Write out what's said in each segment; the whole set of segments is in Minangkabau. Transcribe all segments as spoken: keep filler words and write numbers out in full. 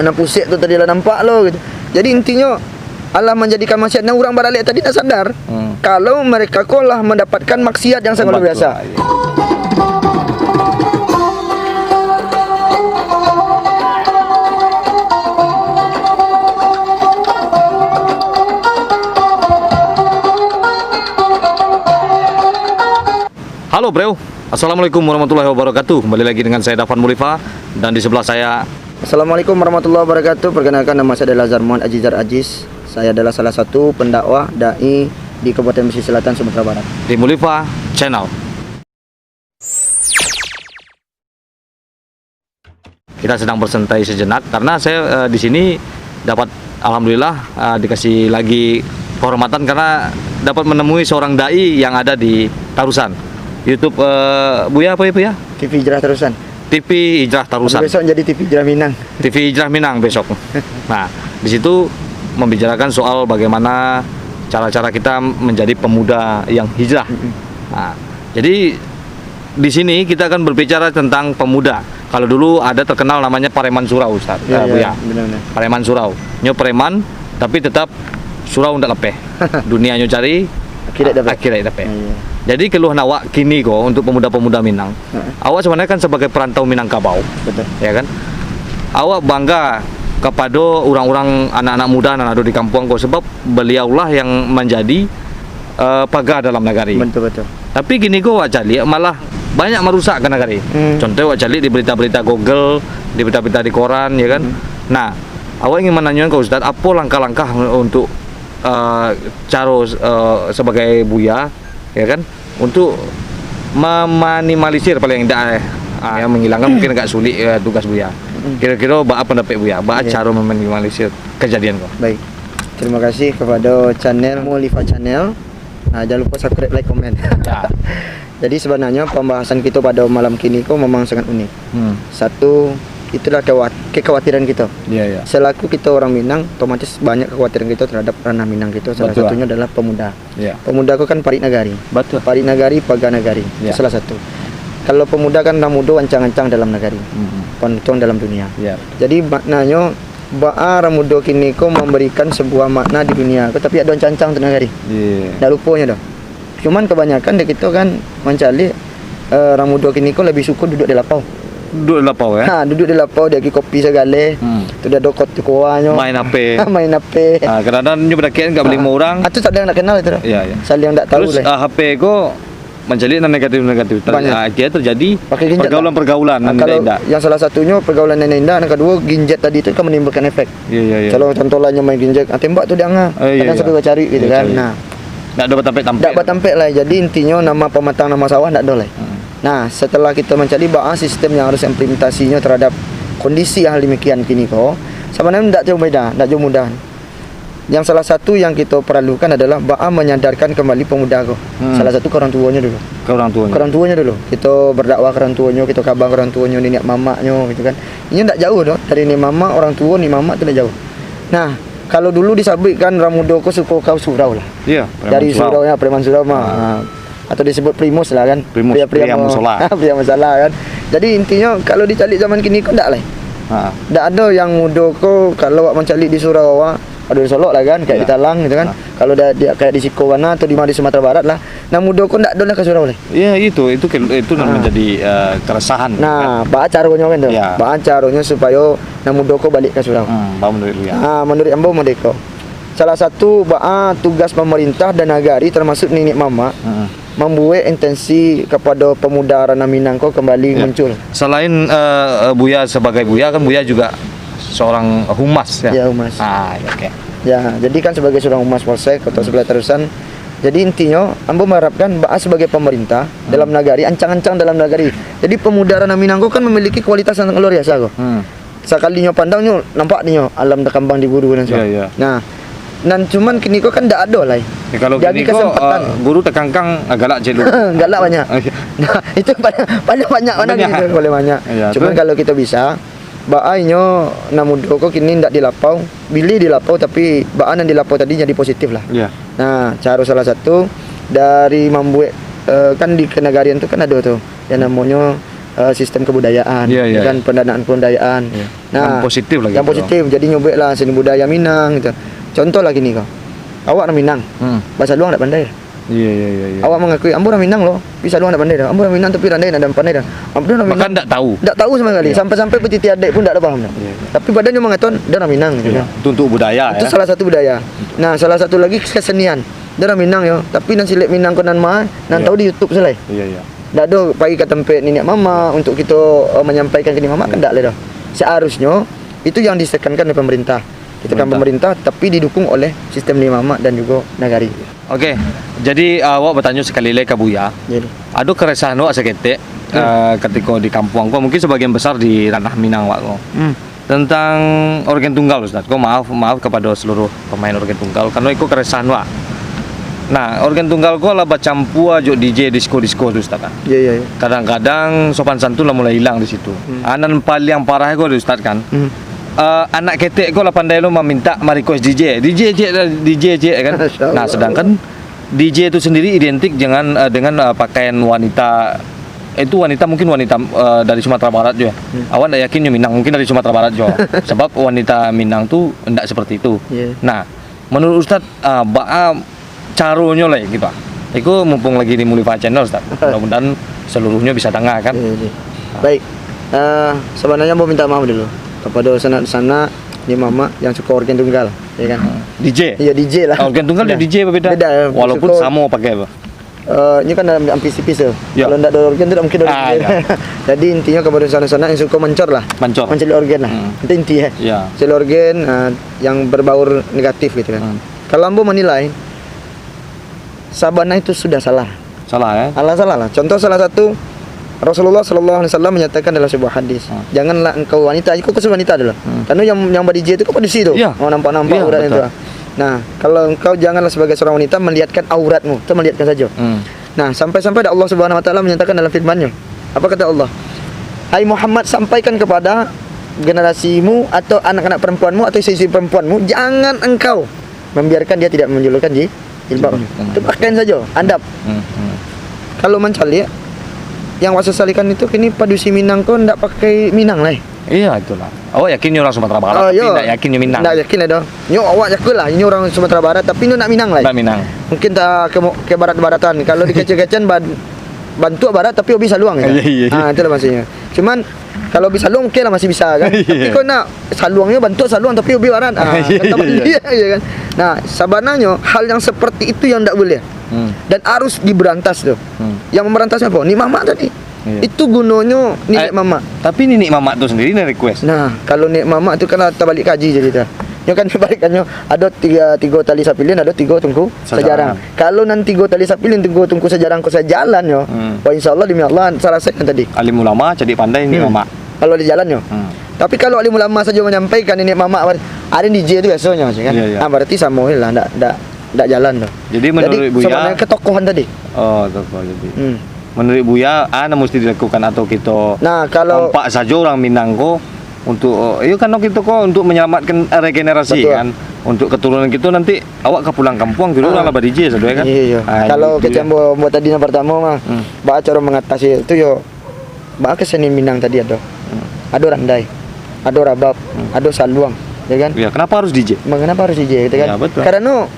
Nan pusek tu tadi lah nampak lo, gitu. Jadi intinyo, alah manjadikan maksiat, nan urang baralek tadi ndak sadar, hmm, kalau mereka ko lah mandapatkan maksiat yang sangat luar biasa. Halo, bro. Assalamualaikum warahmatullahi wabarakatuh. Kembali lagi dengan saya, Dafan Mulifa, dan di sebelah saya. Assalamualaikum warahmatullahi wabarakatuh. Perkenalkan, nama saya adalah Zarmon Ajizar Aziz. Saya adalah salah satu pendakwah dai di Kabupaten Pesisir Selatan, Sumatera Barat. Di Mulifa Channel. Kita sedang bersantai sejenak karena saya, eh, di sini dapat, alhamdulillah, eh, dikasih lagi kehormatan karena dapat menemui seorang dai yang ada di Tarusan. YouTube, eh, Buya apa ya, Buya? T V Hijrah Tarusan. T V Hijrah Tarusan. Tapi besok jadi T V Hijrah Minang. T V Hijrah Minang besok. Nah, di situ membicarakan soal bagaimana cara-cara kita menjadi pemuda yang hijrah. Mm-mm. Nah, jadi di sini kita akan berbicara tentang pemuda. Kalau dulu ada terkenal namanya pareman surau, Ustaz. Ya, eh, ya, Buya. Benar-benar. Pareman surau. Nyo pareman, tapi tetap surau ndak lapeh. Dunia nyo cari, akhirat dapek. Akhirat dapek. Ya, ya. Jadi keluhan awak kini ko untuk pemuda-pemuda Minang. Heeh. Awak sebenarnya kan sebagai perantau Minangkabau. Betul. Ya kan? Awak bangga kepada orang-orang anak-anak muda nan ada di kampuang ko sebab beliaulah yang menjadi, eh, paga dalam nagari. Betul, betul. Tapi kini ko awak caliak malah banyak marusak ka nagari. Hmm. Contoh awak caliak di berita-berita Google, di berita-berita di koran, ya kan? Hmm. Nah, awak ingin mananyoan ka Ustaz, apo langkah-langkah untuk, eh, caro, eh, sebagai Buya, ya kan? Untuk meminimalisir paling tidak, eh, ah, yang menghilangkan mungkin agak sulit, eh, tugas Buya. Hmm. Kira-kira baa pendapat Buya, baa, iya, caro meminimalisir kejadian ko? Baik. Terima kasih kepada channel Mulifa Channel. Ah, jangan lupa subscribe, like, komen. Ya. Jadi sebenarnya pembahasan kita pada malam kini ko memang sangat unik. Hmm. Satu, itulah kewa-, kekhawatiran kita. Ya, ya. Selaku kita orang Minang, otomatis banyak kekhawatiran kita terhadap ranah Minang kita. Salah, betul, satunya adalah pemuda. Ya. Pemuda ko kan parik nagari. Betul. Parik nagari, paga nagari. Ya. Itu salah satu. Kalau pemuda kan nan mudo ancang-ancang dalam nagari. Hmm. Pantuang dalam dunia. Ya. Jadi maknanyo, baa urang mudo kini ko mambarikan sabuah makna di dunia ko, tapi ado ancang-ancang tu nagari. Iya. Ndak luponyo doh. Cuman kabanyakan dek kito kan mancaliak, eh, urang mudo kini ko labiah suko duduak di lapau. Duduak di lapau, ya? Ha, duduak di lapau, diagiah kopi sagalo. Hmm. Tu dah dokot tu kuahnyo. Main H P. Main H P. Ha, kadang-kadang nyo badakian ka balimo urang. Ah, tu saling ndak kenal itu doh. Iya, iya. Saling ndak tahu. Terus, lah, ah, H P ko mancaliak nan negatif-negatif. Ter-, banyak. Ah, akhirnya terjadi, pakai gadget, pergaulan-pergaulan, ah, nan kalau indak-indak. Yang salah satunyo pergaulan nan indak, yang kaduo gadget tadi tu kan manimbulkan efek. Iya, iya, iya. Kalau contoh lah nyo main gadget, ah, tembak tu dianga. Eh, iya, iya. Kadang sampai bacari gitu kan. Iya, cari. Nah. Ndak ado batampek-tampek. Ndak batampek lah. Jadi intinyo nama pamatang nama sawah ndak ado lah. Hmm. Nah, setelah kito mancaliak baa sistem yang harus implementasinyo terhadap kondisi hal demikian kini ko, sabananyo ndak jauh beda, ndak jauh mudah. Yang salah satu yang kito paralukan adalah baa manyadarkan kambali pamuda ko. Hmm. Salah satu ka urang tuonyo dulu. Ka urang tuonyo. Ka urang tuonyo dulu. Kito badakwah ka urang tuonyo, kito kaba ka urang tuonyo, niniak mamaknyo gitu kan. Inyo ndak jauh doh, dari niniak mamak, urang tuo, niniak mamak tu ndak jauh. Nah, kalau dulu disabuikkan urang mudo ko suko ka surau lah. Iya, dari surau. Surau, ya, preman surau mah. Ah. Ah. Atau disebut primus lah kan. Primus, pria, pria, pria mu-, musola. Pria musola kan. Jadi intinyo kalau dicaliak zaman kini ko ndak lai. Ha. Ndak ado yang mudo ko kalau awak mancaliak di surau awak, ado di Solok lah kan, kayak, iya, di Talang gitu kan. Ha. Kalau da-, di, kayak di siko kana atau di ma, di Sumatera Barat lah. Nan mudo ko ndak ado lah ka surau lai. Ya, itu, itu ke-, itu nan, ha, menjadi, eh, keresahan. Nah, baa caronyo kan tu? Ya. Baa caronyo supayo nan mudo ko baliak ka surau? Hmm, baa menurut lu, ya? Ah, menurut ambo model ko. Salah satu baa tugas pemerintah dan nagari, termasuk niniak mamak, hmm, mambuek atensi kapado pamuda ranah Minang ko kambali, ya, muncul. Selain, eh, Buya sebagai Buya, kan Buya juga seorang humas, ya? Ya, humas. Ah, ya, oke. Ya, jadi kan sebagai seorang humas Polsek Kota, hmm, Sebelah Tarusan, jadi intinyo ambo mengharapkan baa sebagai pemerintah, hmm, dalam nagari, ancang-ancang dalam nagari. Jadi pemuda ranah Minang ko kan memiliki kualitas yang luar biasa ko. Hmm. Sakalinyo pandang nyo nampak dinyo alam takambang di guru nan. Iya, iya. Nah, nan cuman kini ko kan ndak ado lai. Ya, kalau jadi kini ko, kesempatan, eh, guru takangkang, ah, galak celu. Galak banyak. Oh, iya. Nah, itu paling, paling banyak mana. Banyak. Gitu, paling banyak. Iya, cuman terus? Kalau kito bisa, baa inyo nan mudo ko kini ndak di lapau, bilih di lapau tapi baa nan di lapau tadi jadi positif lah. Iya. Nah, caro salah satu dari mambuek, eh, kan di kenagarian tu kan ado tu yang namonyo eh, sistem kebudayaan, Iya, iya, kan, iya. pendanaan kebudayaan. Iya. Nah, Yang positif lah yang gitu. positif. Jadi nyo bueklah seni budaya Minang gitu. Contoh lah gini ko. Awak urang Minang, Hmm. bahasa Luang ndak pandai. Iya, iya, iya, iya. Awak mengakui, "Ambo urang Minang lo, tapi Saluang ndak pandai doh. Ambo urang Minang tapi randai ndak pandai doh. Ambo urang Minang." Bahkan ndak tahu. Ndak tahu sama sekali. Iya. Sampai-sampai petiti adek pun ndak ado paham doh. Iya, iya. Tapi badan nyo mangatoan, "Dia urang Minang," gitu Iya. kan. Itu untuk budaya, Itu ya. salah satu budaya. Nah, salah satu lagi kesenian. "Dia urang Minang yo, tapi nan silek Minang ko nan ma, nan Iya. tahu di YouTube se lai." Iya, iya. Ndak ado pai ka tampek niniak mamak untuk kito, eh, manyampaikan ka niniak mamak, kan ndak lai doh. Seharusnyo, itu yang ditekankan oleh pemerintah. Kita kan Pemerintah. pemerintah, tapi didukung oleh sistem niniak mamak dan jugo nagari. Oke, jadi, ah, awak batanyo sakali lai ka Buya. Jadi. Ado keresahan awak saketek, Hmm. ah, katiko di kampuang ko, mungkin sebagian besar di ranah Minang awak ko. Hmm. Tentang orgen tunggal, Ustaz. Ko maaf, maaf kepada seluruh pemain orgen tunggal, karena iko keresahan awak. Nah, orgen tunggal ko lah bacampua jo D J disko-disko tu, Ustaz, kan. Iya, iya, iya. Kadang-kadang sopan santun lah mulai hilang di situ. Hmm. Ah, nan paliang parah ko, Ustaz, kan. Hmm. Eh, anak ketek ko lah pandai lo maminta, ma-request D J. D J cek, D J cek, kan. Masya Allah. Nah, sedangkan D J itu sendiri identik dengan, eh, dengan, eh, pakaian wanita. Itu wanita, mungkin wanita, eh, dari Sumatera Barat jo. Hmm. Awak ndak yakin nyo Minang, mungkin dari Sumatera Barat jo. Sebab wanita Minang tu ndak seperti itu. Iya. Nah, menurut Ustaz, eh, baa caronyo lai gitu, ah? Iko mumpung lagi di Mulifa Channel, Ustaz. Mudah-mudahan seluruhnyo bisa danga, kan? Iya, iya. Baik. Eh, sebenarnya ambo minta maaf dulu kepada sanak-sanak, niniak mamak yang suka orgen tunggal, ya kan? Hmm. D J? Iya, D J lah. Orgen tunggal dan Iya. D J berbeda. Beda, ya. Walaupun Suka samo pakai apa? Eh, ini kan dalam ampis tipis tu. Ya. Kalau ndak ada orgen tu, ndak mungkin ada Ah, orgen. ya. Jadi, intinya kepada sanak-sanak yang suka mancor lah. Mancor. Mancari orgen lah. Hmm. Itu inti, ya. Ya. Cari orgen, eh, yang berbaur negatif gitu kan. Hmm. Kalau ambo menilai, sabana itu sudah salah. Salah, ya? Salah, salah lah. Contoh salah satu, Rasulullah sallallahu alaihi wasallam menyatakan dalam sebuah hadis, Hmm. "Janganlah engkau wanita," itu khusus wanita dulu. Hmm. Karena yang, yang ba-D J itu kan padusi tu. Ya. Oh, nampak-nampak Ya, auratnya betul. tu. Nah, kalau engkau janganlah sebagai seorang wanita melihatkan auratmu, itu melihatkan saja. Hmm. Nah, sampai-sampai ada Allah Subhanahu wa Taala menyatakan dalam firman-Nya. Apa kata Allah? "Hai Muhammad, sampaikan kepada generasimu atau anak-anak perempuanmu atau isteri-isteri perempuanmu, jangan engkau membiarkan dia tidak menjulurkan ji-, jilbabnya." Hmm. Itu pakaian saja, adab. Hmm, hmm. Kalau mancaliak, yang awak sasalikan itu kini padusi Minang ko ndak pakai Minang lai. Iya, itulah. Awak yakin nyo urang Sumatera Barat, Oh, tapi yo. ndak yakin nyo Minang. Ndak yakin lah doh. Nyo awak yakin lah, nyo urang Sumatera Barat, tapi nyo ndak Minang lai. Ndak Minang. Mungkin tak ke, ke barat-baratan. Kalau di kecil-kecilan ban-, bantuak barat, tapi hobi saluang, ya. Iya, iya, iya. Ah, itulah maksudnya. Cuman, kalau hobi saluang, oke lah, masih bisa, kan. Iya. Tapi kok nak saluangnyo bantuak saluang, tapi hobi barat. Ah, Iya, kan tak iya, iya. iya, iya, kan. Nah, sabananyo, hal yang seperti itu yang ndak boleh. Hmm. Dan harus diberantas tu. Hmm. Yang memberantasnya apa? Niniak mamak tadi. Iya. Itu gunonyo niniak Eh, mamak. Tapi niniak mamak tu sendiri nan request. Nah, kalau niniak mamak tu kan tabalik kaji jadi tu. Nyo kan tabalik kan nyo, ado tiga, tiga tali sapilin, ado tiga tungku Sajarang. sajarang. Kalau nan tiga tali sapilin, tiga tungku sajarang ko sajalan nyo, Hmm. wah, insya Allah demi Allah salasai nan tadi. Alim ulama, cadiak pandai, niniak Hmm. mamak. Kalau di jalan nyo. Hmm. Tapi kalau alim ulama saja menyampaikan niniak mamak, bar-, ada D J tu biasonyo, kan? Iya, iya. Ah, berarti samo lah, ndak, ndak, ndak jalan tu. Jadi, menurut Buya sebenarnya ketokohan tadi. Oh, tokoh jadi. Hmm. Menurut Buya, a nan mesti dilakukan atau kito Nah, kalau kompak sajo urang Minang ko untuk, iyo kan kito ko untuk menyelamatkan regenerasi Betul. kan, untuk keturunan kito nanti awak ka pulang kampuang, kito Ah. urang lah ba-D J sado, ya kan? Iya, iya. Ah, Kalau gitu, kecek ya. ambo, ambo tadi yang pertama mah, Hmm. baa caro mengatasi itu yo, baa kesenian Minang tadi ado. Hmm. Ado randai, ado rabab, Hmm. ado saluang, ya kan? Ya, kenapa harus D J? Mengapa harus D J, gitu kan? Ya, betul. Karena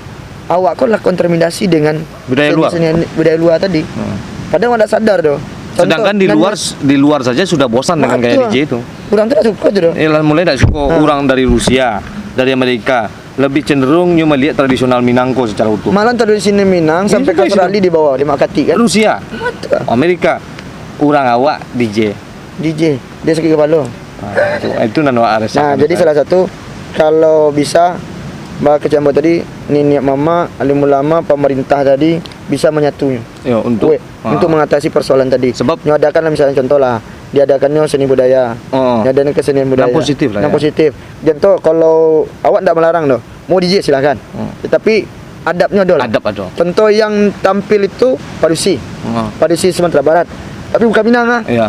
awak ko lah kontaminasi dengan Budaya luar. seni-seni budaya luar tadi. Hmm. Padahal awak ndak sadar doh. Contoh, Sedangkan di nan luar, di luar saja sudah bosan dengan gaya Betul. D J itu. Urang tu dah suka tu doh. Eh, lah mulai dah suka Ha. urang dari Rusia, dari Amerika, lebih cenderung nyo melihat tradisional Minang ko secara utuh. Malah tradisional Minang Ini sampai juga ka Australia di bawah, di Makati kan. Rusia, Betul. Amerika, urang awak D J. D J, dia sakit kepala. Nah, itu, itu nan awak resahkan Nah, jadi itu. salah satu, kalau bisa, baa kecek ambo tadi, niniak mamak, alim ulama, pemerintah tadi bisa menyatu. Yo, untuk, Weh, ha. untuk mengatasi persoalan tadi. Sebab Nyo adakan lah, misalnya contoh lah, diadakannyo seni budaya. Oh. Nyo adakan kesenian budaya. Yang positif lah, Yang ya. positif. Contoh, kalau awak ndak melarang doh, mau D J silahkan. Hmm. Tetapi adabnyo ado lah. Adab ado. Contoh yang tampil itu padusi. Hmm. Padusi Sumatera Barat. Tapi bukan Minang ah. Iya.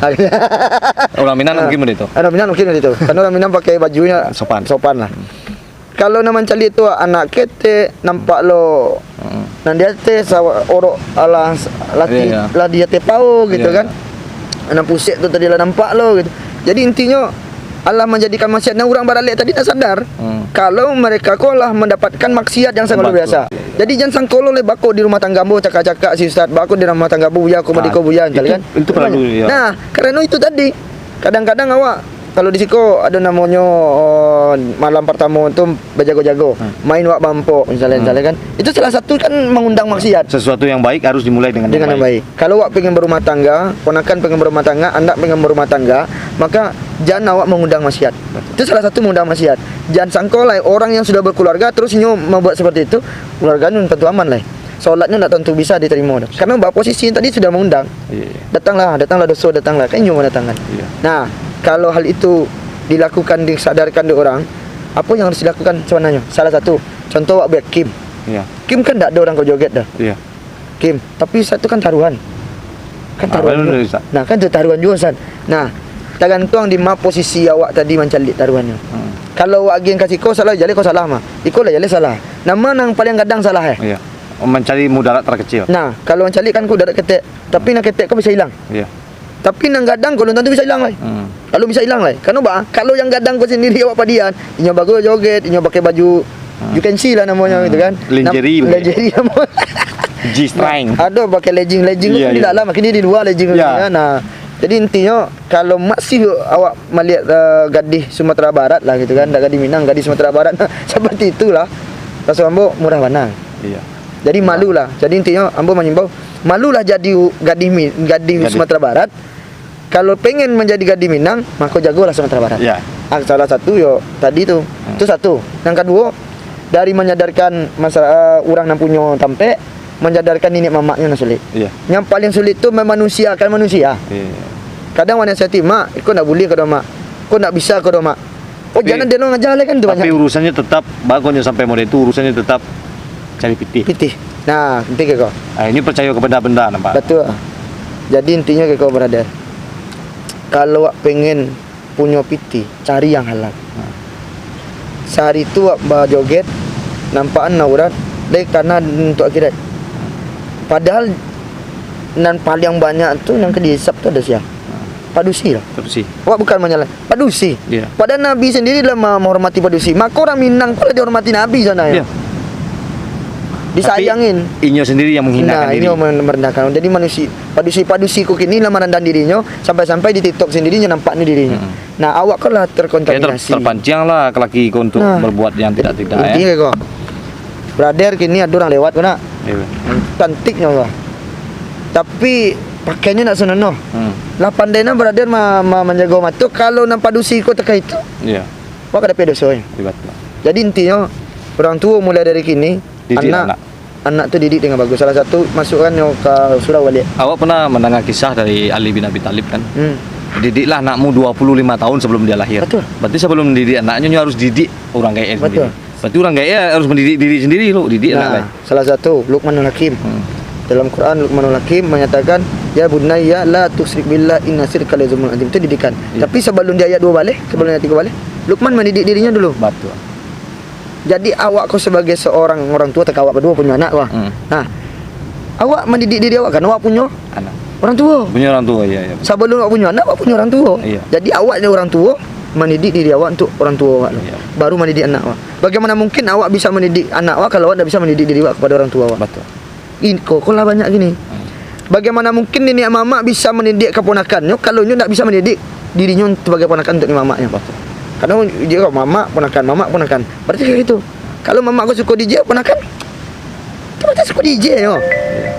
Urang Minang Ah. mungkin begitu. Urang Minang mungkin begitu. Karena urang Minang pakai bajunyo Sopan. sopan lah. Hmm. Kalau nan mancaliak tu anak ketek, nampak lo Hmm. nan di ateh sawa-, orok alah s-, lah Iya, ti-, iya. lah di ateh pao gitu Iya, kan. iya. Nan pusek tu tadi lah nampak lo gitu. Jadi intinyo, alah manjadikan maksiat. Nah, urang baralek tadi ndak sadar, hmm, kalau mereka ko lah mandapatkan maksiat yang sangat luar biasa. Betul. Jadi jan sangko lo lai bako di rumah tangga ambo cakak-cakak si ustaz, bako di rumah tangga ambo buya, ko, ah, madiko buya, misalkan. Itu, itu terlalu, ya. Nah, karano itu tadi, kadang-kadang awak, kalau di siko ado namonyo, oh, malam partamo tu bajago-jago, hmm, main wak bampok, misalnya, hmm, misalnya kan. Itu salah satu kan mangundang maksiat. Sesuatu yang baik harus dimulai dengan yang baik. Dengan yang baik. Kalau awak pengen berumah tangga, ponakan pengen berumah tangga, anak pengen berumah tangga, maka jan awak mangundang maksiat. Betul. Itu salah satu mangundang maksiat. Jan sangko lai orang yang sudah berkeluarga terus inyo mambuat seperti itu, keluarga nun tantu aman lai. Salatnyo ndak tantu bisa diterimo doh. Karena baposisi tadi sudah mangundang. Iya, iya. Datanglah, datanglah doso, datanglah. Kan inyo mandatangkan. Iya. Nah, kalau hal itu dilakukan, disadarkan dek orang, apa yang harus dilakukan sebenarnya? Salah satu, contoh awak buek kim. Iya. Kim kan ndak ado urang ka joget doh. Iya. Kim, tapi satu kan taruhan. Kan, ah, taruhan benar, juga. Ustaz. Nah, kan tu taruhan juga, Ustaz. Nah, tagantuang di ma posisi awak tadi mancaliak taruhannyo. Hmm. Kalau awak agiah ka siko salah, jaleh ko salah mah. Iko lah jaleh salah. Nah, ma nan paliang gadang salah, eh? Iya. Mencari mudarat terkecil. Nah, kalau mancaliak kan ko mudarat ketek, tapi nan ketek ko bisa ilang. Iya. Tapi nan gadang ko alun tantu bisa ilang lai. Hmm. Alun bisa ilang lai. Karano ba, kalau yang gadang ko sendiri awak padian, inyo bagus joget, inyo pakai baju, hmm, you can see lah namonyo, hmm, gitu kan. Lingerie. Nam-, lingerie namo. G-string. Ado pakai legging, legging tu di dalam, kini di lua legging tu kan. Nah, jadi intinyo, kalau masih awak maliek, eh, gadih Sumatera Barat lah gitu kan, ndak gadih Minang, gadih Sumatera Barat, seperti itulah. Raso ambo murah bana. Iya. Jadi malu lah. Jadi intinyo ambo mangimbau, malulah jadi u-, gadih Mi-, gadih Sumatera Barat. Kalau pengen manjadi gadih Minang, mako jagolah Sumatera Barat. Ya. Ah, salah satu yo tadi tu. Hmm. Tu satu. Yang kaduo, dari manyadarkan masala-, urang nan punyo tampek, manyadarkan niniak mamaknyo nan sulik. Iya. Yang paling sulik tu memanusiakan manusia. Iya. Kadang wan nasihati, "Mak, iko ndak buliah ko doh, Mak. Ko ndak bisa ko doh, Mak." Oh, tapi, jangan dia lo ngaja lai kan tu tapi banyak. Urusannyo tetap, bakonyo sampai model tu, urusannyo tetap cari pitih. Pitih. Nah, pitih ke kau? Ah, ini percaya ke benda-benda nampak. Betul. Jadi intinyo ke kau, brother. Kalau awak pengen punyo pitih, cari yang halal. Nah. Sahari tu awak bajoget, nampakan aurat, lai kana untuak akhirat. Padahal nan paliang banyak tu nan ka dihisab tu ado sia? Padusi lah. Padusi. Awak bukan manyalah. Padusi. Iya. Padahal Nabi sendiri lah ma-, menghormati padusi. Maka orang Minang pun lah dihormati Nabi sana ya. Iya. Disayangin. Tapi inyo sendiri yang menghinakan diri. Nah, inyo men-, merendahkan. Jadi manusia, padusi-padusi ko kini lah merendahkan dirinyo, sampai-sampai di TikTok sendiri nyo nampak ni dirinyo. Mm-mm. Nah, awak kan lah terkontaminasi. Kayak ter-, terpancing lah ke laki ko untuk berbuat yang tidak-tidak, ya. Nah, intinya ko. Brother, kini ada orang lewat ko nak. Iya. Cantiknya Allah. Tapi pakaiannya nak senonoh. Hmm. Lah pandai nah brother ma-, ma-, manjago mato. Kalau nan padusi ko takah itu, iya, wak kada payah doso, ya. Iya, betul. Jadi intinya, orang tua mulai dari kini, didik anak, anak. Anak tu didik dengan bagus. Salah satu masukkan nyo ka surau balik. Awak pernah mendengar kisah dari Ali bin Abi Thalib kan? Hmm. Didiklah anakmu dua puluh lima tahun sebelum dia lahir. Betul. Berarti sebelum mendidik anaknya, nyo harus didik orang gaek sendiri. Betul. Berarti orang gaek harus mendidik diri sendiri lo, didik anak. Nah, salah satu Luqmanul Hakim. Hmm. Dalam Quran, Luqmanul Hakim menyatakan, "Ya bunayya la tusyrik billah inna syirka la zulmun azim." Itu didikan. Iya. Tapi sebelum di ayat dua balik, sebelum ayat tiga balik, Luqman mendidik dirinya dulu. Betul. Jadi awak ko sebagai seorang orang tua, takah awak baduo punyo anak ko. Hmm. Nah, awak mendidik diri awak kan, awak punyo anak. Orang tuo. Punyo orang tuo, iya, iya. Sebelum awak punyo anak, awak punyo orang tuo. Iya. Jadi awak ni orang tuo, mendidik diri awak untuk orang tuo awak tu. Iya. Baru mendidik anak awak. Bagaimana mungkin awak bisa mendidik anak awak kalau awak tidak bisa mendidik diri awak kepada orang tuo awak? Betul. Iko ko lah banyak gini. Hmm. Bagaimana mungkin niniak mamak bisa mendidik keponakannyo kalau nyo ndak bisa mendidik dirinyo sebagai ponakan untuk niniak mamaknyo? Betul. Kadang dia mamak ponakan, mamak ponakan. Berarti kayak gitu. Kalau mamak ko suko DJ, ponakan otomatis suko DJ nyo.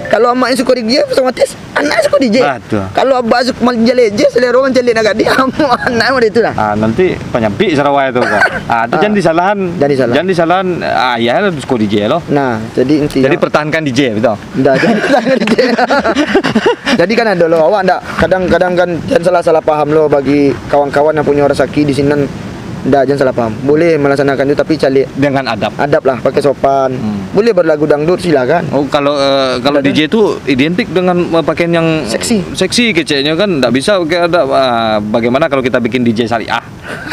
Kalau amaknyo suko DJ, otomatis anak suko DJ. Betul. Kalau abah suko mancaliak DJ, selero mancaliak nak gadih, amak anak model itu lah. Ah, nanti panyampik sarawai tu kan. Ah, tu ah, jan disalahan. Jan disalahan. Jan disalahan, ah, ayah tu suko DJ lo. Nah, jadi intinya. Jadi pertahankan DJ, betul? Ndak, jan disalahan DJ. Jadi kan ado lo, awak ndak, kadang-kadang kan jan salah-salah paham lo bagi kawan-kawan yang punyo rasaki di sinan. Ndak, jan salah paham. Boleh melaksanakan itu, tapi caliak. Dengan adab. Adab lah, pakai sopan. Hmm. Boleh berlagu dangdut, silakan. Oh, kalau, eh, kalau DJ tu identik dengan, eh, pakaian yang seksi. Seksi keceknya kan, ndak bisa pakai adab. Ah, bagaimana kalau kita bikin DJ syariah?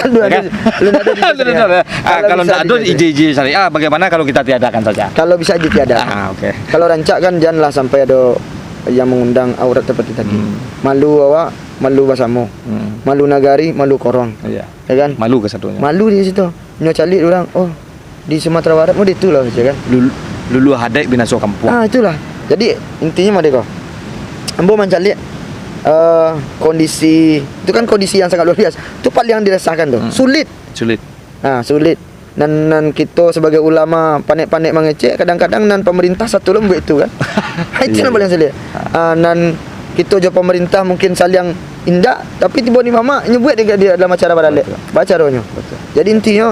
Aduh, ya kan? Aduh, belum ada DJ syariah. Belum ada. Ah, kalau ndak ada DJ syariah, bagaimana kalau kita tiadakan saja? Kalau bisa ditiadakan. Ah, oke. Kalau rancak kan, janlah sampai ada yang mengundang aurat seperti tadi. Hmm. Malu awak, malu basamo. Hmm. Malu nagari, malu korong. Iya. Ya kan? Malu kasadonyo. Malu di situ. Nyo caliak urang, oh, di Sumatera Barat model itulah, ya kan? Lul-, luluah adaik binaso kampuang. Ah, itulah. Jadi, intinyo mah dek ko. Ambo mancaliak, eh, kondisi, itu kan kondisi yang sangat luar biasa. Itu paling yang diresahkan tu. Hmm. Sulit. Sulit. Nah, sulit. Nan, nan kito sabagai ulama panek-panek mangecek, kadang-kadang nan pamarintah satu lo buek itu kan. Itu Iya, nan paling iya. sulit. Ah, nan kito jo pamarintah mungkin saliang indak, tapi tibo ni mamak nyo buek di, di dalam acara baralek. Betul. Bacaronyo. Betul. Jadi intinyo,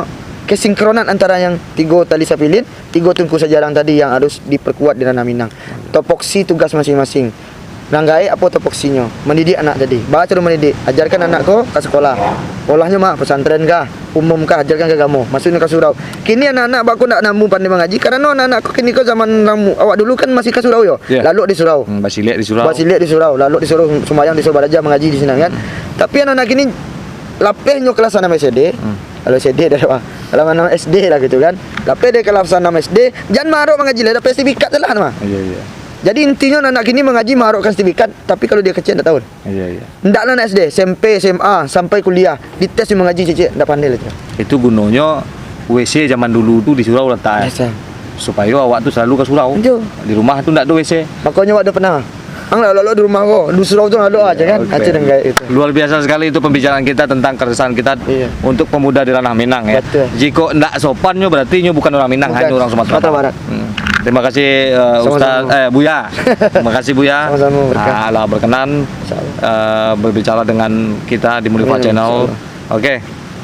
kesinkronan antara yang tigo tali sapilin, tigo tungku sajarang tadi yang harus diperkuat di ranah Minang. Topoksi tugas masing-masing. Nan gaek apo topoksinyo? Mandidik anak tadi. Bacaro mandidik, ajarkan anak ko ka sekolah. Olahnyo mah pesantren kah, umum kah, ajarkan ka agamo. Maksudnyo ka surau. Kini anak-anak bako ndak namuah pandai mangaji, karano anak-anak ko kini ko zaman namu-, awak dulu kan masih ka surau yo. Ya. Lalok di surau. Hmm, basiliak di surau. Basiliak di surau, lalok di surau, sumbayang di surau, baraja mangaji di sinan kan. Hmm. Tapi anak-anak kini lapeh nyo kelas anam S D. Hmm. Kalau S D dah, kalau anam S D lah gitu kan. Lapeh dari kelas anam S D, jan marok mangaji lah, dapek sertifikat tu lah mah. Iya, iya. Jadi intinyo anak kini mangaji marokkan sertifikat, tapi kalau dia kecek ndak tahu. Iya, iya. Ndak lah anak S D, S M P, S M A, sampai kuliah, dites dia mangaji cek-cek, ndak pandai lah tu. Itu gunonyo W C zaman dulu tu di surau latak. Biasa. Supayo awak tu selalu ka surau. Betul. Di rumah tu ndak ado W C. Makonyo awak dah pernah. Ang lah lalok di rumah ko, di surau tu lalok aja kan. Oke. Aceh dan gaek itu. Luar biasa sekali itu pembicaraan kita tentang keresahan kita Iya. untuk pemuda di ranah Minang ya. Betul. Jiko ndak sopannyo berarti nyo bukan orang Minang, Bukan. hanya orang Sumatera Sumatera Barat. Barat. Hmm. Terima kasih eh, Sama-sama. Ustaz eh Buya. Terima kasih Buya. Sama-sama, berkah. Ah, lah berkenan Insya Allah. eh, berbicara dengan kita di Mulifa Amin, Channel. insya Allah. Oke,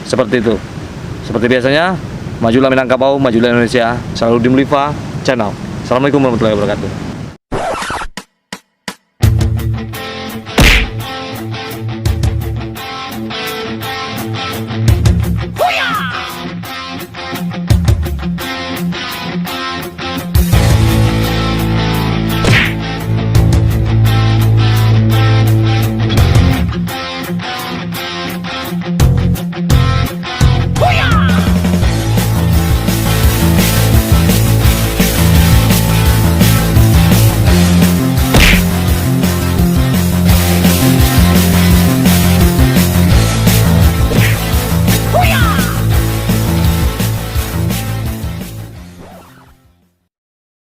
seperti itu. Seperti biasanya, majulah Minangkabau, majulah Indonesia, selalu di Mulifa Channel. Assalamualaikum warahmatullahi wabarakatuh.